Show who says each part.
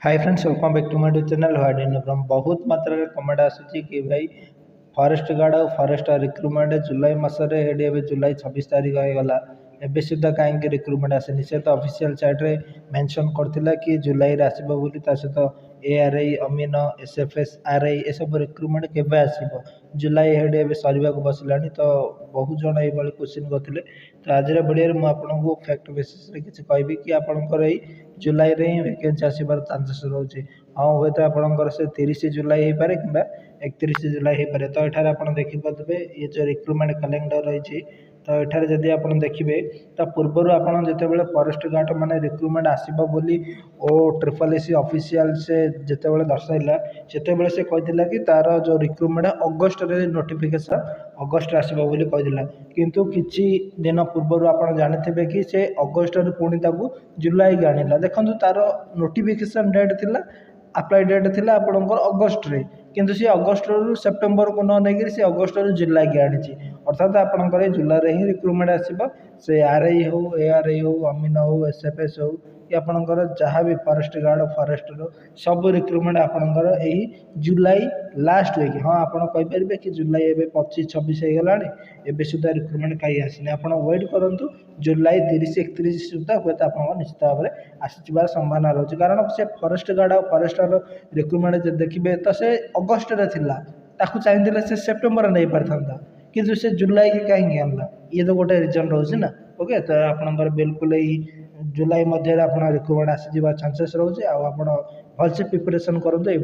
Speaker 1: Hi friends, welcome back to my channel what from. ବହୁତ ମାତ୍ରାରେ comment ଆସୁଛି କି ଭାଇ, ଫରେଷ୍ଟ ଗାର୍ଡ଼ ଆଉ ଫରେଷ୍ଟ ରିକ୍ରୁଟମେଣ୍ଟ ଜୁଲାଇ ମାସରେ, ଏଠି ଏବେ ଜୁଲାଇ 26 ତାରିଖ ହେଇଗଲା, ଏବେ ସୁଦ୍ଧା କାହିଁକି ରିକ୍ରୁଟମେଣ୍ଟ ଆସିନି? ସେ ତ ଅଫିସିଆଲ୍ ସାଇଟ୍ରେ ମେନସନ୍ କରିଥିଲା କି ଜୁଲାଇରେ ଆସିବ ବୋଲି। ତା ସହିତ ଏଆର୍ଆଇ, ଅମିନ, ଏସ୍ଏଫ୍ଏସ୍, ଆର୍ଆଇ ଏସବୁ ରିକ୍ରୁଟମେଣ୍ଟ କେବେ ଆସିବ? ଜୁଲାଇ ହେଡ଼ ଏବେ ସରିବାକୁ ବସିଲାଣି। ତ ବହୁତ ଜଣ ଏଇଭଳି କୋଶ୍ଚିନ୍ କରିଥିଲେ। ତ ଆଜିର ଭିଡ଼ିଓରେ ମୁଁ ଆପଣଙ୍କୁ ଫ୍ୟାକ୍ଟ ବେସିସ୍ରେ କିଛି କହିବି କି ଆପଣଙ୍କର ଏଇ ଜୁଲାଇରେ ହିଁ ଭେକେନ୍ସି ଆସିବାର ଚାନ୍ସେସ୍ ରହୁଛି। ହଁ, ହୁଏତ ଆପଣଙ୍କର ସେ 30 ଜୁଲାଇ ହେଇପାରେ କିମ୍ବା 31 ଜୁଲାଇ ହେଇପାରେ। ତ ଏଠାରେ ଆପଣ ଦେଖିପାରୁଥିବେ, ଇଏ ଯେଉଁ ରିକ୍ରୁଟମେଣ୍ଟ କ୍ୟାଲେଣ୍ଡର ରହିଛି, ତ ଏଠାରେ ଯଦି ଆପଣ ଦେଖିବେ, ତା ପୂର୍ବରୁ ଆପଣ ଯେତେବେଳେ ଫରେଷ୍ଟ ଗାର୍ଡ଼ ମାନେ ରିକ୍ରୁଟମେଣ୍ଟ ଆସିବ ବୋଲି ଓ ଟ୍ରିପଲ୍ ଏସ୍ ସି ଅଫିସିଆଲ୍ ସେ ଯେତେବେଳେ ଦର୍ଶାଇଲା, ସେତେବେଳେ ସେ କହିଥିଲା କି ତା'ର ଯେଉଁ ରିକ୍ରୁଟମେଣ୍ଟ ଅଗଷ୍ଟରେ, ନୋଟିଫିକେସନ୍ ଅଗଷ୍ଟରେ ଆସିବ ବୋଲି କହିଥିଲା। କିନ୍ତୁ କିଛି ଦିନ ପୂର୍ବରୁ ଆପଣ ଜାଣିଥିବେ କି ସେ ଅଗଷ୍ଟରୁ ପୁଣି ତାକୁ ଜୁଲାଇକି ଆଣିଲା। ଦେଖନ୍ତୁ, ତା'ର ନୋଟିଫିକେସନ୍ ଡେଟ୍ ଥିଲା, ଆପ୍ଲାଏ ଡେଟ୍ ଥିଲା ଆପଣଙ୍କର ଅଗଷ୍ଟରେ, କିନ୍ତୁ ସେ ଅଗଷ୍ଟରୁ ସେପ୍ଟେମ୍ବରକୁ ନ ନେଇକରି ସେ ଅଗଷ୍ଟରୁ ଜୁଲାଇକି ଆଣିଛି। ଅର୍ଥାତ୍ ଆପଣଙ୍କର ଏଇ ଜୁଲାଇରେ ହିଁ ରିକ୍ରୁଟମେଣ୍ଟ ଆସିବ। ସେ ଆର୍ I ହେଉ, ଏ ଆର୍ I ହେଉ, ଅମିନ ହେଉ, ଏସ୍ ଏଫ୍ ଏସ୍ ହେଉ କି ଆପଣଙ୍କର ଯାହା ବି ଫରେଷ୍ଟ ଗାର୍ଡ଼, ଫରେଷ୍ଟର ସବୁ ରିକ୍ରୁଟମେଣ୍ଟ ଆପଣଙ୍କର ଏଇ ଜୁଲାଇ ଲାଷ୍ଟ ୱିକ୍। ହଁ, ଆପଣ କହିପାରିବେ କି ଜୁଲାଇ ଏବେ 25 26 ହେଇଗଲାଣି, ଏବେ ସୁଦ୍ଧା ରିକ୍ରୁଟମେଣ୍ଟ କାହିଁ ଆସିନି? ଆପଣ ୱେଟ୍ କରନ୍ତୁ, ଜୁଲାଇ 30 31 ସୁଦ୍ଧା ହୁଏତ ଆପଣଙ୍କ ନିଶ୍ଚିତ ଭାବରେ ଆସିଯିବାର ସମ୍ଭାବନା ରହୁଛି। କାରଣ ସେ ଫରେଷ୍ଟ ଗାର୍ଡ଼ ଆଉ ଫରେଷ୍ଟର ରିକ୍ରୁଟମେଣ୍ଟ ଯଦି ଦେଖିବେ, ତ ସେ ଅଗଷ୍ଟରେ ଥିଲା। ତାକୁ ଚାହିଁଥିଲେ ସେ ସେପ୍ଟେମ୍ବରରେ ନେଇପାରିଥାନ୍ତା, କିନ୍ତୁ ସେ ଜୁଲାଇକି କାହିଁକି ଆଣିଲା? ଇଏ ତ ଗୋଟେ ରିଜନ୍ ରହୁଛି ନା। ଓକେ, ତ ଆପଣଙ୍କର ବିଲକୁଲ ଏଇ ଜୁଲାଇ ମଧ୍ୟରେ ଆପଣ ରିକ୍ରୁଟମେଣ୍ଟ ଆସିଯିବା ଚାନ୍ସେସ୍ ରହୁଛି ଆଉ ଆପଣ ଭଲସେ ପ୍ରିପାରେସନ୍ କରନ୍ତୁ। ଏଇ